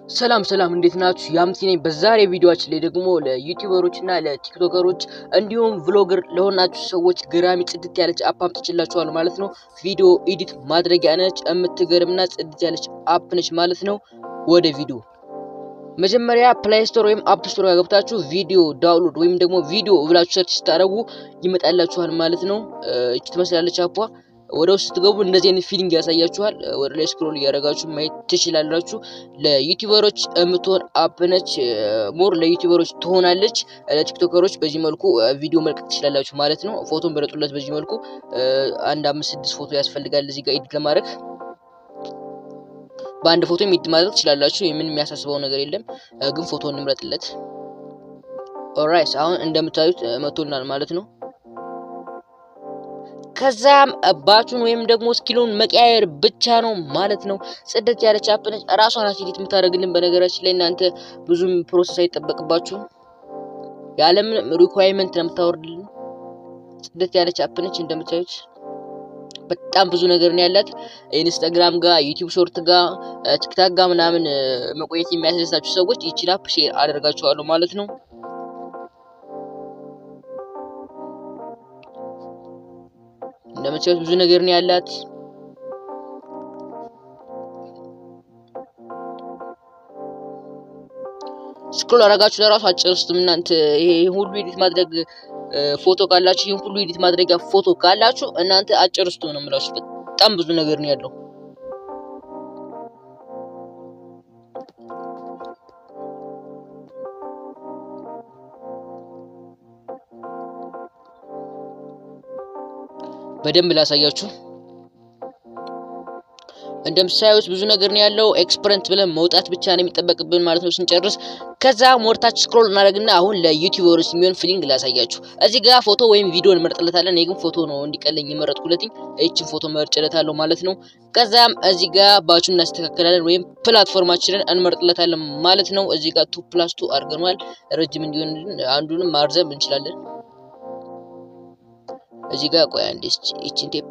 ሰላም ሰላም፣ እንዴት ናችሁ? ያምቲ ነኝ። በዛሬ ቪዲዮአችን ላይ ደግሞ ለ YouTuber ኦች እና ለ TikToker ኦች እንዲሁም vlogger ለሆናችሁ ሰዎች ገራሚ ጽድት ያለች app አምጥቼላችኋለሁ ማለት ነው። ቪዲዮ edit ማድረጊያ ነች፣ የምትገርምና ጽድት ያለች app ነች ማለት ነው። ወደ ቪዲዮ። መጀመሪያ Play Store ወይም App Store ጋር ገብታችሁ ቪዲዮ download ወይም ደግሞ ቪዲዮ ብላችሁ search ስታደርጉ ይመጣላችኋል ማለት ነው። እቺ ትመስላለች app ዋ። ወደ ውስጥ ስትገቡ እንደዚህ አይነት feeling ያሳያችኋል። ወደ ላይ scroll እያደረጋችሁ ማየት ትችላላችሁ። ለ YouTuber ኦች የምትሆን app ነች። More ለ YouTuber ኦች ትሆናለች። ለ TikToker ኦች በዚህ መልኩ ቪዲዮ መልቀቅ ትችላላችሁ ማለት ነው። ፎቶን በረጡለት በዚህ መልኩ። አንድ አምስት ስድስት ፎቶ ያስፈልጋል እዚህ ጋር edit ለማድረግ። በአንድ ፎቶ edit ማድረግ ትችላላችሁ። ምንም የሚያሳስበው ነገር የለም። ግን ፎቶ እንምረጥለት። Alright፣ አሁን እንደምታዩት መቶልናል ማለት ነው። ከዛም ባቹን ወይም ደግሞ skin ኡን መቀያየር ብቻ ነው ማለት ነው። ጽድት ያለች app ነች። ራሷ ናት edit የምታደርግልን። በነገራችን ላይ እናንተ ብዙም process አይጠበቅባችሁም። ያለምንም requirement ነው የምታወርድልን። ጽድት ያለች app ነች። እንደምታዩት በጣም ብዙ ነገር ነው ያላት። Instagram ጋር፣ YouTube Short ጋር፣ TikTok ጋር ምናምን መቆየት የሚያስደስታችሁ ሰዎች ይቺን app share አደርጋችኋለሁ ማለት ነው። እንደምታዩት ብዙ ነገር ነው ያላት። Scroll አረጋችሁ ለራሱ አጨርሱትም እናንተ። ይሄ ሁሉ edit ማድረግ ፎቶ ካላችሁ፣ ይሄን ሁሉ edit ማድረጊያ ፎቶ ካላችሁ እናንተ አጨርሱትም ነው የምላችሁ። በጣም ብዙ ነገር ነው ያለው። በደንብ ላሳያችሁ። እንደምታዩት ብዙ ነገር ነው ያለው። ኤክስፐረንት ብለን መውጣት ብቻ ነው የሚጠበቅብን ማለት ነው ስንጨርስ። ከዛ ወደታች scroll እናደርግና አሁን ለ YouTubers የሚሆን feeling ላሳያችሁ። እዚህ ጋር ፎቶ ወይም ቪዲዮ እንመርጥለታለን። እኔ ግን ፎቶ ነው እንዲቀለኝ የመረጥኩለትኝ። ይህችን ፎቶ መርጭለታለሁ ማለት ነው። ከዛም እዚህ ጋር ባቹን እናስተካክላለን ወይም platform ኣችንን እንመርጥለታለን ማለት ነው። እዚህ ጋር 2+2 አድርገነዋል። ረጅም እንዲሆንልን አንዱንም ማርዘም እንችላለን። እዚህ ጋር ቆይ አንዴ ይችን ቴፕ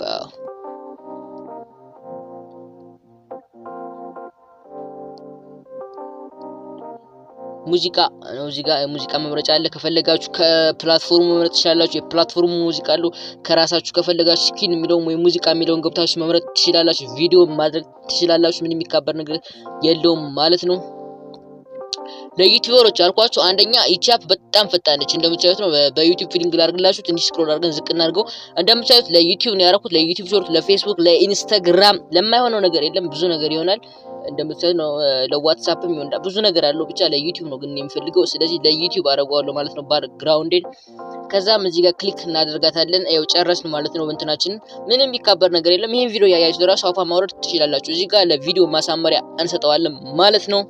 ሙዚቃ ነው። እዚህ ጋር ሙዚቃ መምረጫ አለ። ከፈለጋችሁ ከ platform ኡ መምረጥ ትችላላችሁ። የ platform ኡ ሙዚቃ አለው። ከራሳችሁ ከፈለጋችሁ skin የሚለውን ወይ ሙዚቃ የሚለውን ገብታችሁ መምረጥ ትችላላችሁ። ቪዲዮ ማድረግ ትችላላችሁ። ምንም የሚካበር ነገር የለውም ማለት ነው። ለ YouTuber ኦች አልኳችሁ። አንደኛ ይቺ app በጣም ፈጣን ነች። እንደምታዩት ነው። በ YouTube feeling ላድርግላችሁ። ትንሽ scroll አድርገን ዝቅ እናድርገው። እንደምታዩት ለ YouTube ነው ያደረኩት። ለ YouTube Short፣ ለ Facebook፣ ለ Instagram ለማይሆነው ነገር የለም። ብዙ ነገር ይሆናል። እንደምታዩት ነው። ለ WhatsApp ም ይሆናል። ብዙ ነገር አለው። ብቻ ለ YouTube ነው ግን የሚፈልገው። ስለዚህ ለ YouTube አደርገዋለሁ ማለት ነው background ኤን። ከዛም እዚህ ጋር click እናደርጋታለን። ያው ጨረስን ማለት ነው። እንትናችንን ምንም የሚካበር ነገር የለም። ይሄን ቪዲዮ ያያችሁ ራሱ app ማውረድ ትችላላችሁ። እዚህ ጋር ለቪዲዮ ማሳመሪያ እንሰጠዋለን ማለት ነው።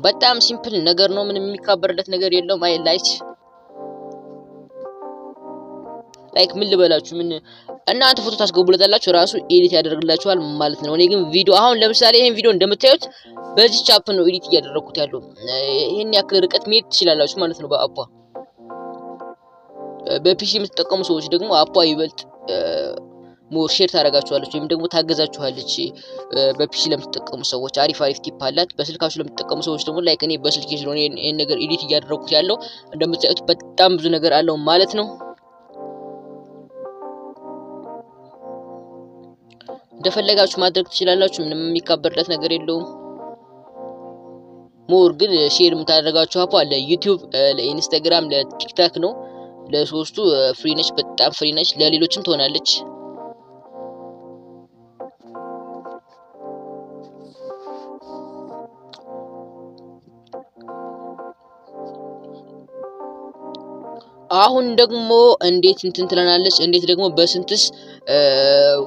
በጣም simple ነገር ነው። ምንም የሚካበርለት ነገር የለውም። አይ like ምን ልበላችሁ፣ ምን እናንተ ፎቶ ታስገቡለታላችሁ ራሱ edit ያደርግላችኋል ማለት ነው። እኔ ግን ቪዲዮ አሁን ለምሳሌ ይሄን ቪዲዮ እንደምታዩት በዚህ app ነው edit እያደረኩት ያለው። ይሄን ያክል ርቀት መሄድ ትችላላችሁ ማለት ነው በ app ዋ። በ PC የምትጠቀሙ ሰዎች ደግሞ app ዋ ይበልጥ more share ታደርጋችኋለች ወይም ደግሞ ታገዛችኋለች። በ PC ለምትጠቀሙ ሰዎች አሪፍ አሪፍ tip አላት። በስልካችሁ ለምትጠቀሙ ሰዎች ደግሞ like እኔ በስልኬ ስለሆነ ይሄን ነገር edit እያደረኩት ያለው እንደምታዩት በጣም ብዙ ነገር አለው ማለት ነው። እንደፈለጋችሁ ማድረግ ትችላላችሁ። ምንም የሚካበርለት ነገር የለውም። More ግን share የምታደርጋችሁ app ለ YouTube፣ ለ Instagram፣ ለ TikTok ነው። ለሶስቱ free ነች፣ በጣም free ነች። ለሌሎችም ትሆናለች። አሁን ደግሞ እንዴት እንትን ትለናለች፣ እንዴት ደግሞ በስንትስ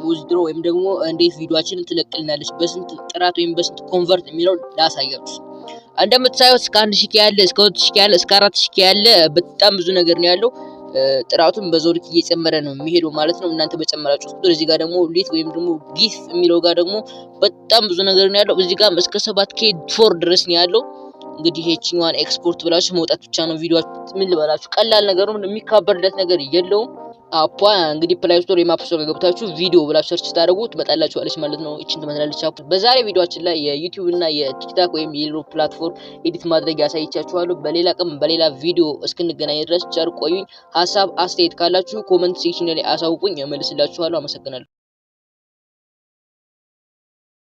withdraw ወይም ደግሞ እንዴት ቪዲዮአችንን ትለቅልናለች፣ በስንት ጥራት ወይም በስንት convert የሚለው ላሳያችሁ። እንደምታዩት እስከ 1000 K ያለ፣ እስከ 2000 K ያለ፣ እስከ 4000 K ያለ በጣም ብዙ ነገር ነው ያለው። ጥራቱን በዛው ልክ እየጨመረ ነው የሚሄደው ማለት ነው። እናንተ በጨመራችሁ ቁጥር እዚህ ጋር ደግሞ ሊት ወይም ደግሞ GIF የሚለው ጋር ደግሞ በጣም ብዙ ነገር ነው ያለው። እዚህ ጋር እስከ 7 K 4 ድረስ ነው ያለው። እንግዲህ ይሄቺኛዋን ኤክስፖርት ብላችሁ መውጣት ብቻ ነው። ቪዲዮ ምን ልበላችሁ ቀላል ነገር ነው፣ የሚካበርለት ነገር የለውም። App ዋ እንግዲህ Play Store ወይም App Store ገብታችሁ ቪዲዮ ብላችሁ search ስታደርጉ ትመጣላችኋለች ማለት ነው። እቺን ትመስላለች app። በዛሬ ቪዲዮአችን ላይ የ YouTube እና የ TikTok ወይም የሌሎች platform edit ማድረግ ያሳይቻችኋለሁ። በሌላ ቀን በሌላ ቪዲዮ እስክንገናኝ ድረስ ቸር ቆዩኝ። ሀሳብ አስተያየት ካላችሁ comment section ላይ አሳውቁኝ፣ እመልስላችኋለሁ። አመሰግናለሁ።